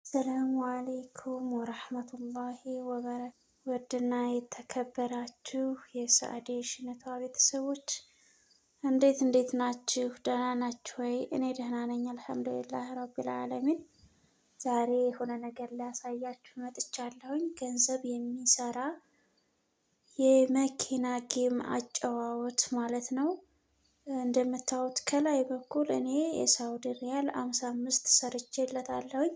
ሰላሙ አሌይኩም ወረህመቱላሂ ወበረካቱ። ውድና የተከበራችሁ የሰአዴ ሽነቷ ቤተሰቦች እንዴት እንዴት ናችሁ? ደህና ናችሁ ወይ? እኔ ደህና ነኝ አልሐምዱሊላህ ረቢል ዓለሚን። ዛሬ የሆነ ነገር ላሳያችሁ መጥቻለሁኝ። ገንዘብ የሚሰራ የመኪና game አጨዋወት ማለት ነው። እንደምታዩት ከላይ በኩል እኔ የሳውዲ ሪያል 55 ሰርቼለታለሁኝ።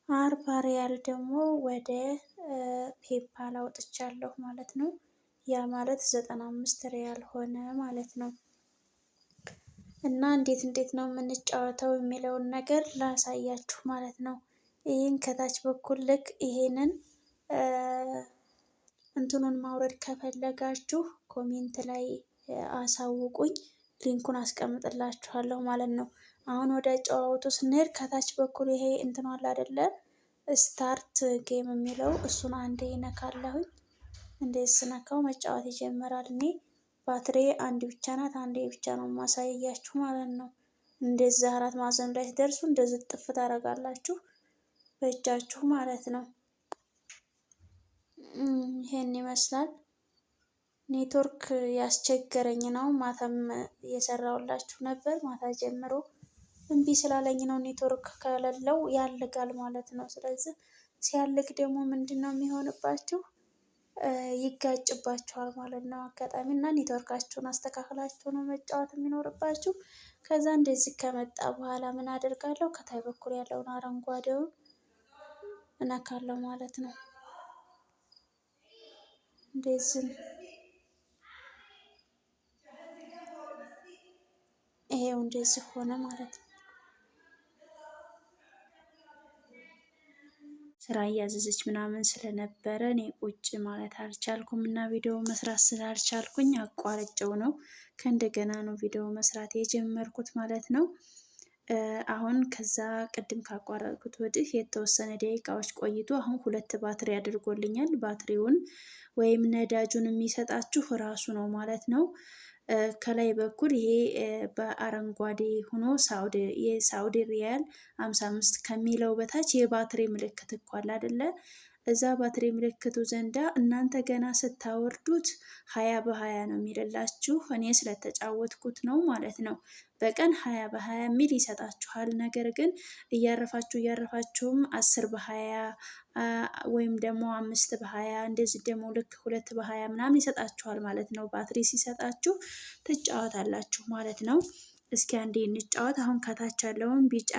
40 ሪያል ደግሞ ወደ PayPal አውጥቻለሁ ማለት ነው። ያ ማለት 95 ሪያል ሆነ ማለት ነው። እና እንዴት እንዴት ነው የምንጫወተው የሚለውን ነገር ላሳያችሁ ማለት ነው። ይህን ከታች በኩል ልክ ይሄንን እንትኑን ማውረድ ከፈለጋችሁ comment ላይ አሳውቁኝ፣ link ኡን አስቀምጥላችኋለሁ ማለት ነው። አሁን ወደ ጨዋታው ስንሄድ ከታች በኩል ይሄ እንትኑ አለ አይደለ? Start game የሚለው እሱን አንዴ ይነካለሁኝ። እንደዚህ ስነካው መጫወት ይጀምራል። እኔ ባትሪ አንድ ብቻ ናት፣ አንዴ ብቻ ነው ማሳያችሁ ማለት ነው። እንደዚህ አራት ማዕዘን ላይ ሲደርሱ እንደዚህ ጥፍ ታደርጋላችሁ በእጃችሁ ማለት ነው። ይሄን ይመስላል። ኔትወርክ ያስቸገረኝ ነው። ማታም እየሰራሁላችሁ ነበር። ማታ ጀምሮ እምቢ ስላለኝ ነው። ኔትወርክ ከሌለው ያልጋል ማለት ነው። ስለዚህ ሲያልግ ደግሞ ምንድን ነው የሚሆንባችሁ? ይጋጭባችኋል ማለት ነው። አጋጣሚ እና ኔትወርካችሁን አስተካክላችሁ ነው መጫወት የሚኖርባችሁ። ከዛ እንደዚህ ከመጣ በኋላ ምን አደርጋለሁ? ከታይ በኩል ያለውን አረንጓዴውን እነካለሁ ማለት ነው። እንደዚህ ይሄው እንደዚህ ሆነ ማለት ነው። ስራ እያዘዘች ምናምን ስለነበረ እኔ ቁጭ ማለት አልቻልኩም እና ቪዲዮ መስራት ስላልቻልኩኝ አቋርጬው ነው ከእንደገና ነው ቪዲዮ መስራት የጀመርኩት ማለት ነው። አሁን ከዛ ቅድም ካቋረጥኩት ወዲህ የተወሰነ ደቂቃዎች ቆይቶ አሁን ሁለት ባትሪ አድርጎልኛል። ባትሪውን ወይም ነዳጁን የሚሰጣችሁ ራሱ ነው ማለት ነው። ከላይ በኩል ይሄ በአረንጓዴ ሆኖ የሳውዲ ሪያል 55 ከሚለው በታች የባትሪ ምልክት እኮ አለ አይደለ? እዛ ባትሪ ምልክቱ ዘንዳ እናንተ ገና ስታወርዱት 20 በ20 ነው የሚልላችሁ። እኔ ስለተጫወትኩት ነው ማለት ነው። በቀን 20 በ20 የሚል ይሰጣችኋል። ነገር ግን እያረፋችሁ እያረፋችሁም 10 በ20 ወይም ደግሞ 5 በ20 እንደዚህ ደግሞ ልክ 2 በ20 ምናምን ይሰጣችኋል ማለት ነው። ባትሪ ሲሰጣችሁ ትጫወታላችሁ ማለት ነው። እስኪ አንዴ እንጫወት። አሁን ከታች ያለውን ቢጫ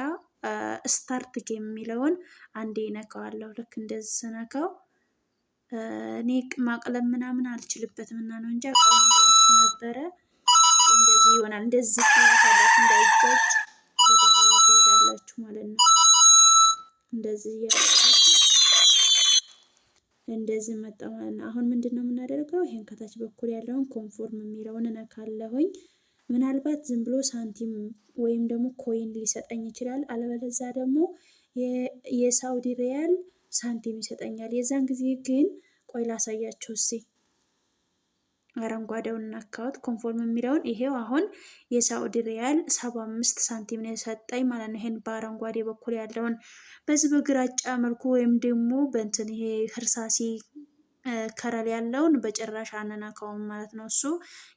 start game የሚለውን አንዴ ነካዋለሁ። ልክ እንደዚህ ስነካው እኔ ማቅለም ምናምን አልችልበትም እና ነው እንጂ አቀልምላችሁ ነበረ። እንደዚህ ይሆናል። እንደዚህ ትይዛላችሁ፣ እንዳይጋጭ ወደኋላ ትይዛላችሁ ማለት ነው። እንደዚህ እያደረጋችሁ እንደዚህ መጣ ማለት ነው። አሁን ምንድን ነው የምናደርገው? ይሄን ከታች በኩል ያለውን confirm የሚለውን እነካለሁኝ። ምናልባት ዝም ብሎ ሳንቲም ወይም ደግሞ coin ሊሰጠኝ ይችላል። አለበለዛ ደግሞ የሳውዲ ሪያል ሳንቲም ይሰጠኛል። የዛን ጊዜ ግን ቆይ ላሳያችሁ እስኪ። አረንጓዴውን ነካሁት confirm የሚለውን ይሄው አሁን የሳውዲ ሪያል 75 ሳንቲም ነው የሰጠኝ ማለት ነው። ይሄን በአረንጓዴ በኩል ያለውን በዚህ በግራጫ መልኩ ወይም ደግሞ በእንትን ይሄ እርሳሲ color ያለውን በጭራሽ አንነካውም ማለት ነው። እሱ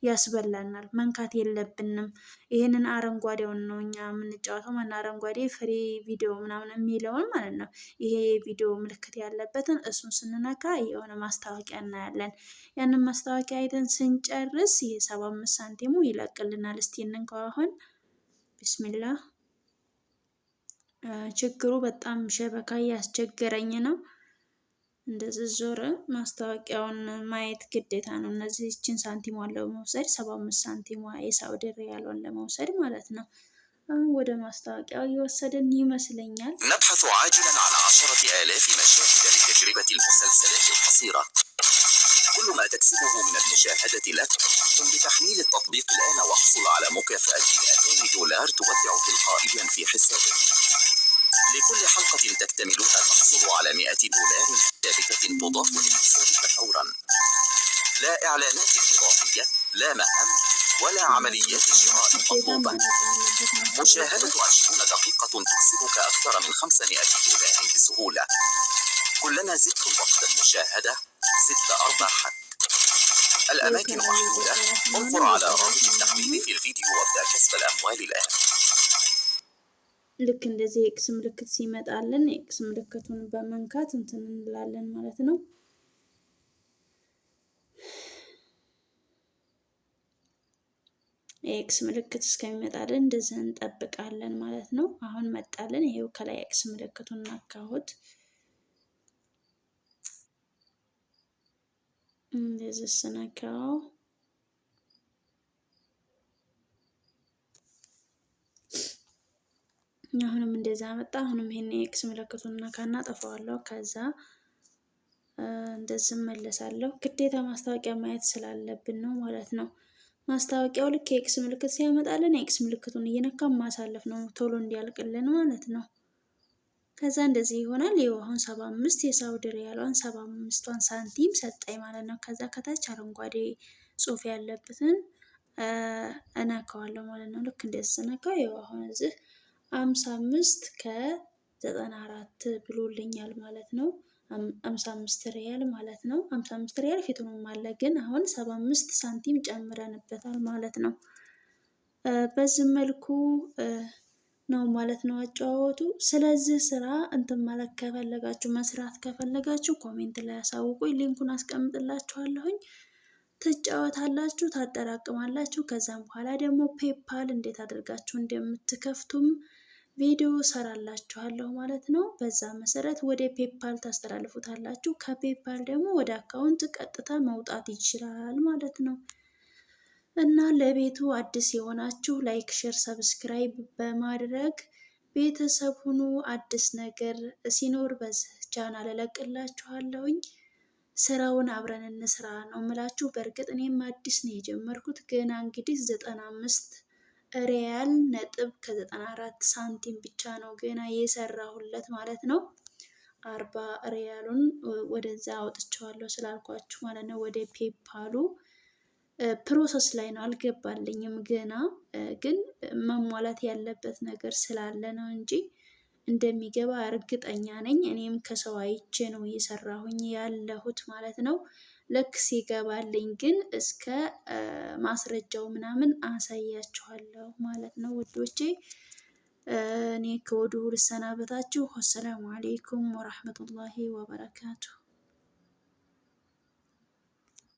ያስበላናል፣ መንካት የለብንም። ይህንን አረንጓዴውን ነው እኛ የምንጫወተው። ማን አረንጓዴ free video ምናምን የሚለውን ማለት ነው። ይሄ የቪዲዮ ምልክት ያለበትን እሱን ስንነካ የሆነ ማስታወቂያ እናያለን። ያንን ማስታወቂያ አይተን ስንጨርስ ይሄ 75 ሳንቲሙ ይለቅልናል። እስቲ እንንካው አሁን። ቢስሚላ። ችግሩ በጣም شبكة እያስቸገረኝ ነው። እንደዚህ ዞረ ማስታወቂያውን ማየት ግዴታ ነው። እነዚህ ይችን ሳንቲሟን ለመውሰድ 75 ሳንቲሟ የሳውዲ ሪያሏን ለመውሰድ ማለት ነው። አሁን ወደ ማስታወቂያው እየወሰደን ይመስለኛል። نبحث عاجلا عن 10,000 مشاهد لتجربة المسلسلات القصيرة. كل ما تكسبه من المشاهدة لك. قم بتحميل التطبيق الآن واحصل على مكافأة 200 دولار تودع تلقائيا في حسابك. لكل حلقة تكتملها تحصل على 100 دولار ثابتة تضاف لحسابك فورا. لا إعلانات إضافية، لا مهام ولا عمليات شراء ግዴታ مطلوبة. ማለቅ ያለበት ማስታወቂያ مشاهدة 20 دقيقة تكسبك أكثر من 500 دولار. كلما زدت وقت المشاهدة زدت أرباحك. الأماكن ከላይ محدودة. እየቆጠረ ስለሆነ انقر على እየጨረሰ رابط ነው التحميل አሁን። في الفيديو وابدأ كسب الأموال الآن. ልክ እንደዚህ የ X ምልክት ሲመጣልን የ X ምልክቱን በመንካት እንትን እንላለን ማለት ነው። የ X ምልክት እስከሚመጣልን እንደዚህ እንጠብቃለን ማለት ነው። አሁን መጣልን። ይሄው ከላይ X ምልክቱን ነካሁት። እንደዚህ ስነካው አሁንም እንደዛ መጣ። አሁንም ይሄን የ X ምልክቱን ነካና ጠፋዋለሁ። ከዛ እንደዚህ መለሳለሁ። ግዴታ ማስታወቂያ ማየት ስላለብን ነው ማለት ነው። ማስታወቂያው ልክ የ X ምልክት ሲያመጣልን የ X ምልክቱን እየነካን ማሳለፍ ነው፣ ቶሎ እንዲያልቅልን ማለት ነው። ከዛ እንደዚህ ይሆናል። ይኸው አሁን 75 የሳውዲ ሪያሏን 75ቷን ሳንቲም ሰጠኝ ማለት ነው። ከዛ ከታች አረንጓዴ ጽሑፍ ያለበትን እነካዋለሁ ማለት ነው። ልክ እንደዚህ ስነካው ይኸው አሁን እዚህ 55.94 ብሎልኛል ማለት ነው። 55 ሪያል ማለት ነው። 55 ሪያል ፊቱንም አለ፣ ግን አሁን 75 ሳንቲም ጨምረንበታል ማለት ነው። በዚህ መልኩ ነው ማለት ነው አጨዋወቱ። ስለዚህ ስራ እንትን ማለት ከፈለጋችሁ መስራት ከፈለጋችሁ comment ላይ አሳውቁኝ፣ link ኡን አስቀምጥላችኋለሁኝ። ትጫወታላችሁ፣ ታጠራቅማላችሁ። ከዛም በኋላ ደግሞ PayPal እንዴት አድርጋችሁ እንደምትከፍቱም ቪዲዮ ሰራላችኋለሁ ማለት ነው። በዛ መሰረት ወደ PayPal ታስተላልፉታላችሁ። ከ PayPal ደግሞ ወደ account ቀጥታ መውጣት ይችላል ማለት ነው። እና ለቤቱ አዲስ የሆናችሁ like፣ share፣ subscribe በማድረግ ቤተሰብ ሁኑ። አዲስ ነገር ሲኖር በዚህ ቻናል እለቅላችኋለሁኝ። ስራውን አብረን እንስራ ነው ምላችሁ። በእርግጥ እኔም አዲስ ነው የጀመርኩት ገና እንግዲህ 95 ሪያል ነጥብ ከ94 ሳንቲም ብቻ ነው ገና የሰራሁለት ማለት ነው። 40 ሪያሉን ወደዛ አውጥቼዋለሁ ስላልኳችሁ ማለት ነው። ወደ PayPal ኡ process ላይ ነው፣ አልገባልኝም ገና። ግን መሟላት ያለበት ነገር ስላለ ነው እንጂ እንደሚገባ እርግጠኛ ነኝ። እኔም ከሰው አይቼ ነው እየሰራሁኝ ያለሁት ማለት ነው። ልክ ሲገባልኝ ግን እስከ ማስረጃው ምናምን አሳያችኋለሁ ማለት ነው ውዶቼ። እኔ ከወዲሁ ልሰናበታችሁ። ወሰላሙ አሌይኩም ወራህመቱላሂ ወበረካቱሁ።